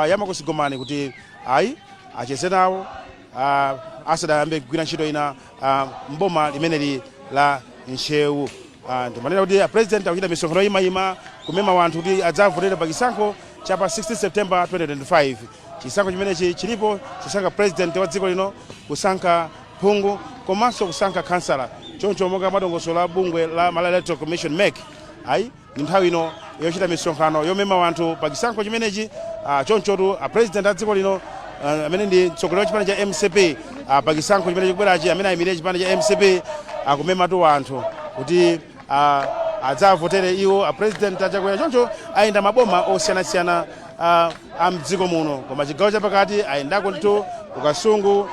ya Makosi Gomani kuti ayi acheze nawo asadayambe kugwira ntchito ina mboma limeneli la Ntcheu. Ndimanena kuti a president akuchita misonkhano yoyimayima kumema wanthu kuti adzavotere pa chisankho cha pa 16 September 2025. Chisankho chimenechi chilipo chosankha president wa dziko lino, kusankha phungu komanso kusankha khansala. Choncho monga mwadongosolo la bungwe la Malawi Electoral Commission, MEC, ayi ndi nthawi ino yochita misonkhano yomema wanthu pa chisankho chimenechi. Chonchotu a president a dziko lino, amene ndi mtsogoleri wa chipani cha MCP, pa chisankho chimene chikubwerachi, amene ayimirire chipani cha MCP, akumematu wanthu kuti adzavotere iwo a president aChakwera. Choncho ayenda maboma osiyanasiyana a mdziko muno, koma chigawo chapakati ayendako ndithu kuKasungu,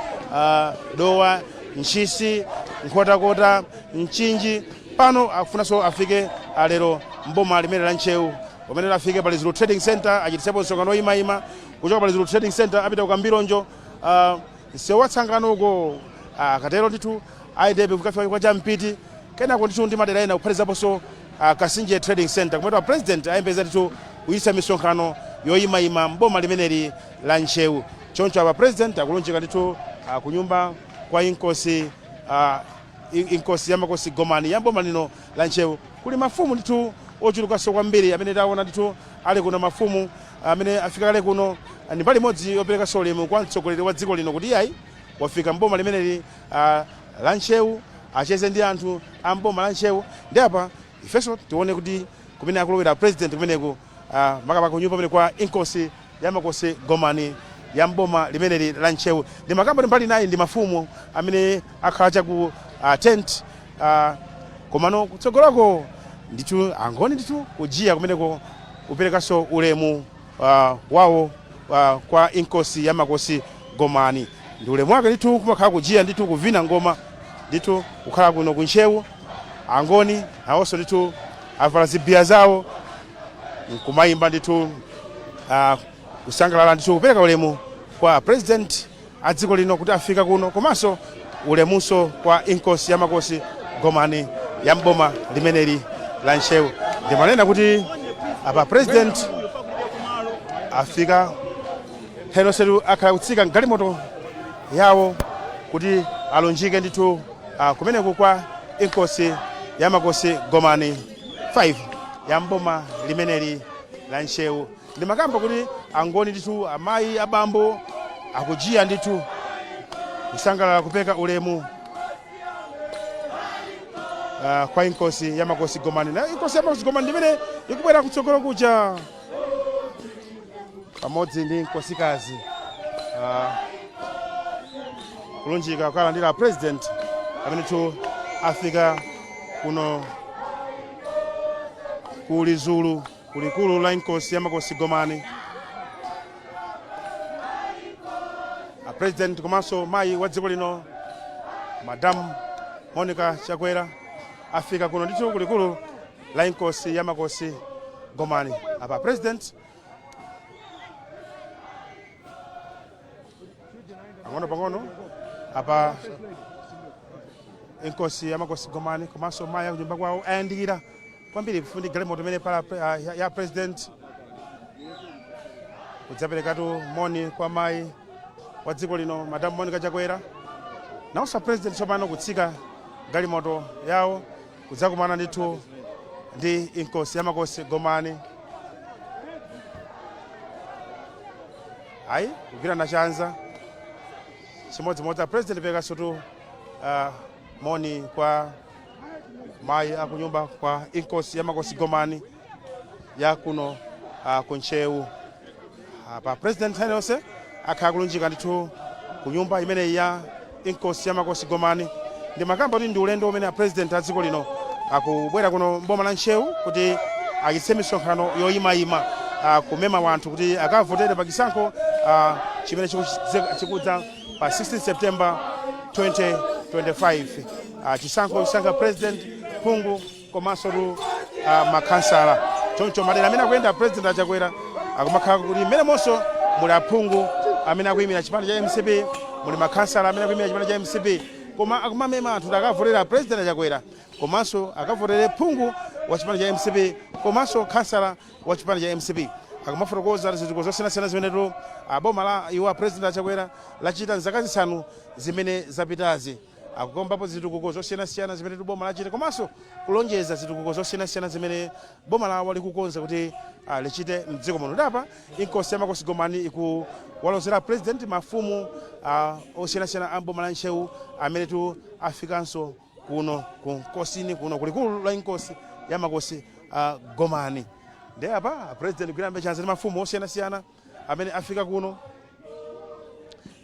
Dowa, Ntchisi, Nkhotakota, Mchinji. Pano akufunanso afike lero mboma limene la Ntcheu, pamene afike pa Lizulu Trading Center achitisepo msonkhano woyimayima. Kuchoka pa Lizulu Trading Center apita ku Kambilonjo, msewu wa Tsangano uko. Akatero ndithu ayendebe kukafika kwa Champiti, kenako ndithu ndi madera ena kuphatizaponso Kasinje Trading Center, kumene president ayembeza ndithu kuyitsa misonkhano yoyimayima mboma limeneli la Ntcheu. Choncho apa president akulunjika ndithu kunyumba kwa inkosi, inkosi ya Makosi Gomani ya mboma lino la Ntcheu. Kuli mafumu ndithu ochulukanso kwambiri amene taona ndithu ali kuno, mafumu amene afika kale kuno ndi mbali imodzi yoperekanso ulemu kwa mtsogoleri wa dziko lino kuti iyayi wafika mboma limeneli la Ntcheu, acheze ndi anthu a mboma la Ntcheu. Ndi apa ifenso tione kuti kumene akulowera president kumeneku, makamaka kunyumba kumene kwa inkosi ya Makosi Gomani ya mboma limeneli la Ntcheu. Ndi makamba ndi mbali nayi ndi mafumu amene akhala chaku tent, komano kutsogoloko ndithu angoni ndithu kujiya kumeneko kuperekanso ulemu wawo kwa inkosi ya Makosi Gomani. Ndi ulemu wake ndithu kumakhala kujiya ndithu, kuvina ngoma ndithu, kukhala kuno kuNtcheu. Angoni awonso ndithu avala zibiya zawo nkumayimba ndithu, kusangalala ndithu, kupereka ulemu kwa president a dziko lino kuti afika kuno, komanso ulemunso kwa inkosi ya Makosi Gomani ya mboma limeneli la Ntcheu. Ndimanena kuti apa president afika nthawi akhala kutsika mgalimoto yawo kuti alunjike ndithu kumeneku kwa inkosi ya Makosi Gomani 5 ya mboma limeneli la Ntcheu. Ndimakamba kuti angoni ndithu, amayi, abambo akujiya ndithu, kusangalala, kupeka ulemu kwa inkosi ya Makosi Gomani. Na inkosi ya Makosi Gomani ndimene ikubwera kutsogolo kuja pamodzi ndi nkosikazi, kulunjika kukalandira president amene tu afika kuno ku Lizulu, kulikulu la inkosi ya Makosi Gomani. A president komanso mayi wa dziko lino, Madam Monica Chakwera, afika kuno ndithu kulikulu la inkosi ya Makosi Gomani. Apa president pang'ono pang'ono, apa inkosi ya Makosi Gomani komanso mayi akunyumba kwawo ayandikira kwambiri kufundi galimoto imene pala ya president kudzaperekatu moni kwa mayi wa dziko lino, Madam Monica Chakwera. Nawonso president tsopano kutsika galimoto yawo kudzakumana ndithu ndi inkosi ya Makosi Gomani, ayi kugwirana chanza chimodzimodzi. A president perekasutu moni kwa mayi akunyumba kwa inkosi ya Makosi Gomani ya kuno kuNtcheu. Apa president nthawi yonse akhala kulunjika ndithu ku nyumba imeneyi ya inkosi ya Makosi Gomani. Ndi makamba kuti ndi ulendo umene a president a dziko lino akubwera kuno mboma la Ntcheu kuti achititse misonkhano yoyimayima, kumema wanthu kuti akavotere pa chisankho chimene chikudza pa 16 September 2025, chisankho chisankha president, phungu komanso tu makhansala. Choncho madera amene akuyenda president aChakwera akumakhala kuti mmenemonso muli aphungu amene akuyimira chipani cha MCP, muli makhansala amene akuyimira chipani cha MCP, koma akumamema anthu kuti akavotera president aChakwera, komanso akavotere phungu wa chipani cha MCP komanso khansala wa chipani cha MCP. Akumafotokoza zitukuko zosiyanasiyana zimenetu boma la iwo president Achakwera lachita mzaka 5 zimene zapitazi. Akukombapo zitukuko zosiyanasiyana zimene boma lachita, komanso kulonjeza zitukuko zosiyanasiyana zimene boma lawo likukonza kuti lichite mdziko muno. Ndapa Inkosi Yamakosi Gomani ikuwalozera president mafumu osiyanasiyana a boma la Ntcheu amene tu afikanso kuno ku Nkosini, kuno kulikulu la Inkosi Yamakosi Gomani. Ndi apa president kuyamba chanza ndi mafumu osiyanasiyana amene afika kuno.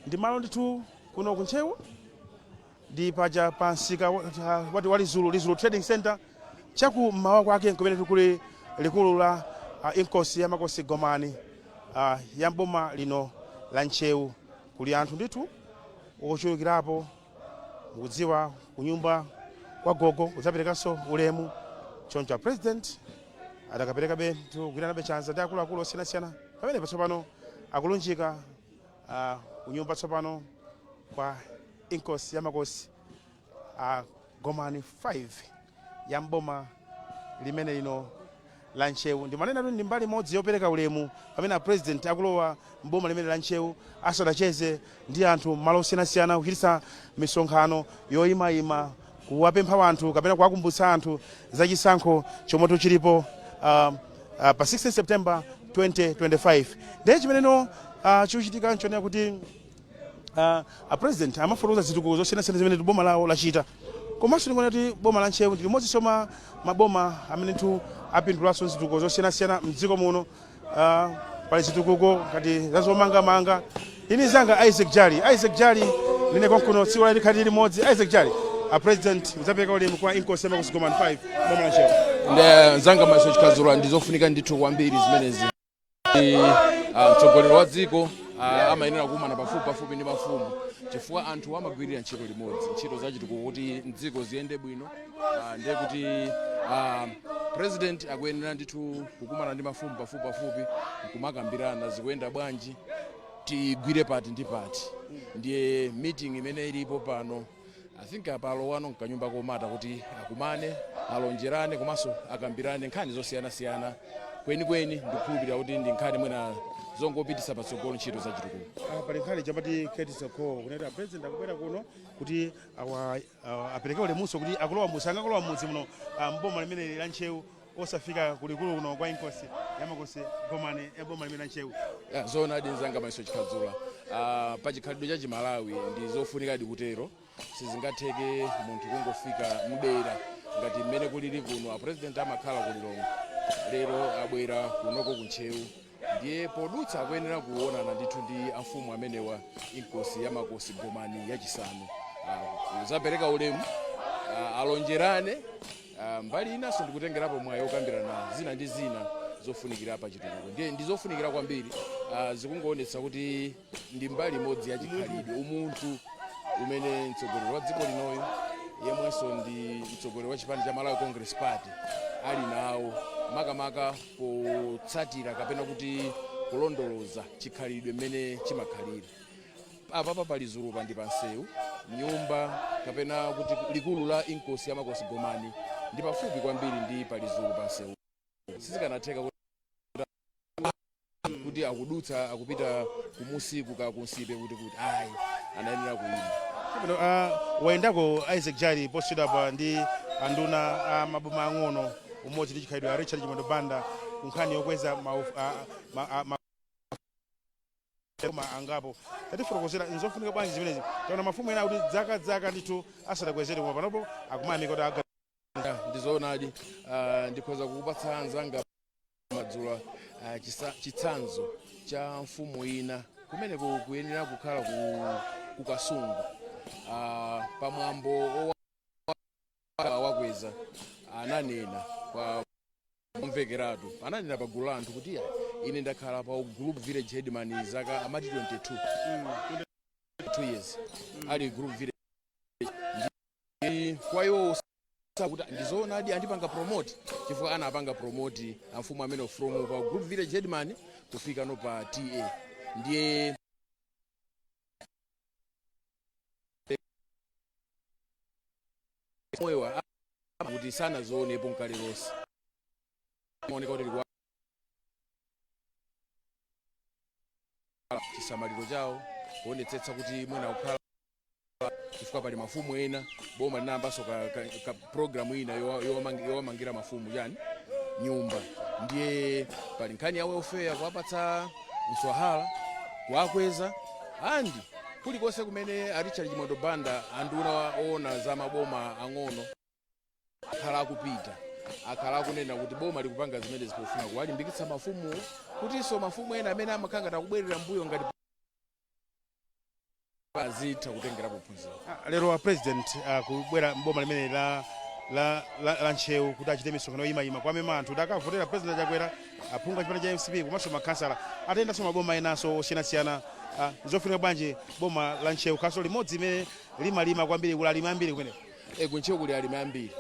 Ndi malo ndithu kuno ku Ntcheu, ndi paja pa msika wati wa Lizulu, Lizulu Trading Center, chaku mmawa kwake kumene kuli likulu la Inkosi ya Makosi Gomani ya boma lino la Ntcheu. Kuli anthu ndithu ochulukirapo, mukudziwa, kunyumba kwa gogo kudzaperekanso ulemu. Choncho president adakaperekabe kugwiranabe chanza ndi akuluakulu osiyanasiyana pamenepo. Tsopano akulunjika kunyumba tsopano kwa Inkosi ya Makosi Gomani 5 ya mboma limene lino la Ntcheu. Ndimanena kuti ndi mbali imodzi yopereka ulemu pamene a president akulowa mboma limene la Ntcheu asadacheze ndi anthu malo osiyanasiyana, kuchititsa misonkhano yoyimayima, kuwapempha anthu kapena kuwakumbutsa anthu za chisankho chomwe chilipo pa 16 September 2025. Ndiye chimeneno chikuchitika nchonena kuti a president amafotokoza zitukuko zosiyanasiyana zimene boma lawo lachita. Komanso ndikuona kuti boma la Ntcheu ndi limodzinso mwa maboma amene nthu apindulanso zitukuko zosiyanasiyana mdziko muno. Pali zitukuko ngati zazomangamanga. Ini zanga Isaac Jali, Isaac Jali, ndine konkuno tsiku la likhali limodzi. Isaac Jali, a president udzapereka ulemu kwa Inkosi Yamakosi Gomani 5, boma la Ntcheu. Ndi nzanga Maso Chikazula, ndizofunika ndithu kwambiri zimenezi. Mtsogoleri wa dziko amayenera kukumana pafupi pafupi ndi mafumu, chifukwa anthu amagwirira ntchito limodzi, ntchito zachitukuko kuti mdziko ziyende bwino. Ndiye kuti president akuyenera ndithu kukumana ndi mafumu pafupi pafupi nkumakambirana zikuyenda bwanji, tigwire pati ndi pati. Ndiye meeting imene ilipo pano, I think apalo wano mkanyumba komata kuti akumane, alonjerane komanso akambirane nkhani zosiyanasiyana. Kwenikweni ndikukhulupirira kuti ndi nkhani mwina zongopitisa patsogolo ntchito zachitukuko. Pali nkhani chamati courtesy call, kunena president akubwera kuno kuti apereke ulemunso kuti akulowa mudzi, angakolowa mudzi muno mboma limene la Ntcheu osafika kulikulu kuno kwa Inkosi Yamakosi Gomani ya boma limene la Ntcheu? Ya, zoonadi nzanga Maiso Chikhadzula. Pachikhalidwe cha Chimalawi ndi zofunikadi kutero. Sizingatheke munthu kungofika mdera ngati mmene kulili kuno. A president amakhala kulilongwe, lero abwera kunoko kuntcheu, ndiye podutsa akuyenera kuonana ndithu ndi amfumu amenewa, Inkosi ya Makosi Gomani yachisanu, kuzapereka ulemu, alonjerane. Mbali inanso ndikutengerapo mwayi okambirana zina ndi zina zofunikira pa chitukuko. Ndiye ndizofunikira kwambiri. Zikungoonetsa kuti ndi mbali imodzi ya chikhalidwe, umunthu umene mtsogoleri wa dziko linoyo, yemwenso ndi mtsogoleri wa chipani cha Malawi Congress Party, ali nawo, makamaka potsatira kapena kuti kulondoloza chikhalidwe mmene chimakhalira. Apapa pali Zulupa, ndi pansewu. Nyumba kapena kuti likulu la Inkosi ya Makosi Gomani ndi pafupi kwambiri ndi pali Zulu pansewu. Sizikanatheka kuti akudutsa akupita kumusiku ka kunsipe kuti ayi, anayenera kuyima. Chabwino, wayendako Isaac Jali posachedwapa ndi anduna a maboma ang'ono, umodzi ndi chikhalidwe, a Richard Chimwendo Banda, ku nkhani yokweza ma angapo. Tatifotokozera, nzofunika bwanji zimenezi? Taona mafumu ena kuti dzaka dzaka ndithu asadakwezere, koma panopo akumayamika kuti Ndizoonadi. Ndikhoza kukupatsa anzanga Madzula chitsanzo cha mfumu ina kumene kuyenera kukhala ku Kasungu. Pamwambo wakweza ananena kwa mvekeratu, ananena pa gulu la anthu kuti, "Ya, ine ndakhala pa group village headman zaka," amati 22, 2 years ali group village. Ndi kwa iwo kuti ndizoonadi andipanga promote, chifukwa anapanga promote amfumu amene from pa group village headman kufika no pa TA. Ndiye moyo kuti sanazionepo nkale lonse, maoneka kuti Chisamaliro chawo, kuonetsetsa kuti mwina kukhala, chifukwa pali mafumu ena, boma linayambanso ka program ina yowamangira mafumu chani, nyumba. Ndiye pali nkhani ya welfare, kuwapatsa mswahala, kuwakweza. Andi kulikonse kumene a Richard Chimwendo Banda, anduna oona za maboma ang'ono, akhala akupita, akhala akunena kuti boma likupanga zimene zipofuna kuwalimbikitsa mafumu, kutinso mafumu ena amene amakhala ngati akubwerera mbuyo ngati azitha kutengerapo phunziro. Lero a President kubwera mboma limene la Ntcheu kuti achite misonkhano yoyimayima kwamema anthu kuti akavotera President Chakwera, aphungu a chipani cha MCP komanso makhansala. Atayendanso maboma enanso osiyanasiyana, zofunika bwanji boma la Ntcheu khaso limodzi imene limalima kwambiri, kuli alimi ambiri kumeneko? Ku Ntcheu kuli alimi ambiri,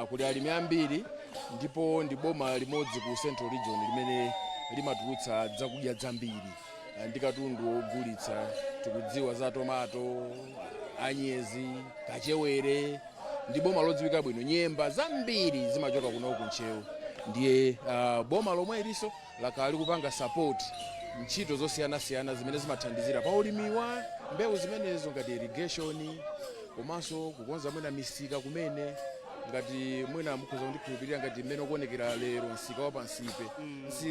kuli alimi ambiri, ndipo ndi boma limodzi ku Central Region limene limatulutsa zakudya zambiri ndi katundu wogulitsa. Tikudziwa za tomato, anyezi, kachewere. Ndi boma lodziwika bwino, nyemba zambiri zimachoka kuno ku Ntcheu. Ndiye boma lomwe liso lakhala likupanga support ntchito zosiyanasiyana zimene zimathandizira pa ulimiwa mbewu zimenezo, ngati irrigation, komanso kukonza mwina misika kumene ngati mwina mukhoza kundikhulupirira, ngati mmene ukuonekera lero msika wa pansipe,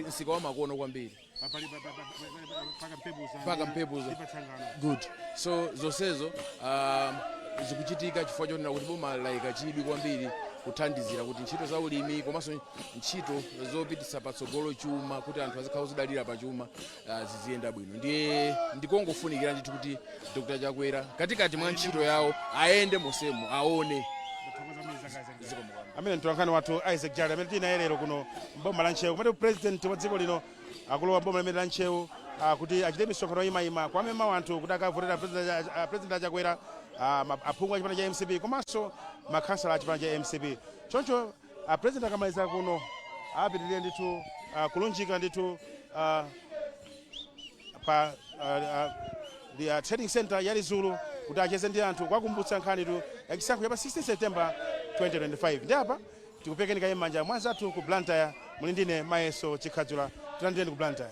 msika wa makono kwambiri. Paka Mphepuza. Good. So zonsezo zikuchitika chifukwa chonena kuti boma layika chidwi kwambiri kuthandizira kuti ntchito za ulimi komanso ntchito zopititsa patsogolo chuma, kuti anthu azikhala kuzidalira pa chuma, ziziyenda bwino. Ndiye ndikongofunikira ndithu kuti Dr Chakwera katikati mwa ntchito yawo ayende mosemo, aone. Amene mtolankhani wathu Isaac Jali, amene tili naye lero kuno mboma la Ntcheu, kumene President wa dziko lino akulowa mboma limene la Ntcheu kuti achite misonkhano yoyimayima kwamema anthu kuti akavotera President Achakwera, aphungu a chipani cha MCP komanso makhansala a chipani cha MCP. Choncho President akamaliza kuno apitirire ndithu kulunjika ndithu pa the trading center ya Lizulu kuti acheze ndi anthu, kuwakumbutsa nkhanitu ya chisankho cha pa 16 September 2025. Ndi apa tikupekeni kaye m'manja mwa anzathu ku Blantyre. Muli ndine Mayeso Chikhadzula. Tilandireni ku Blantyre.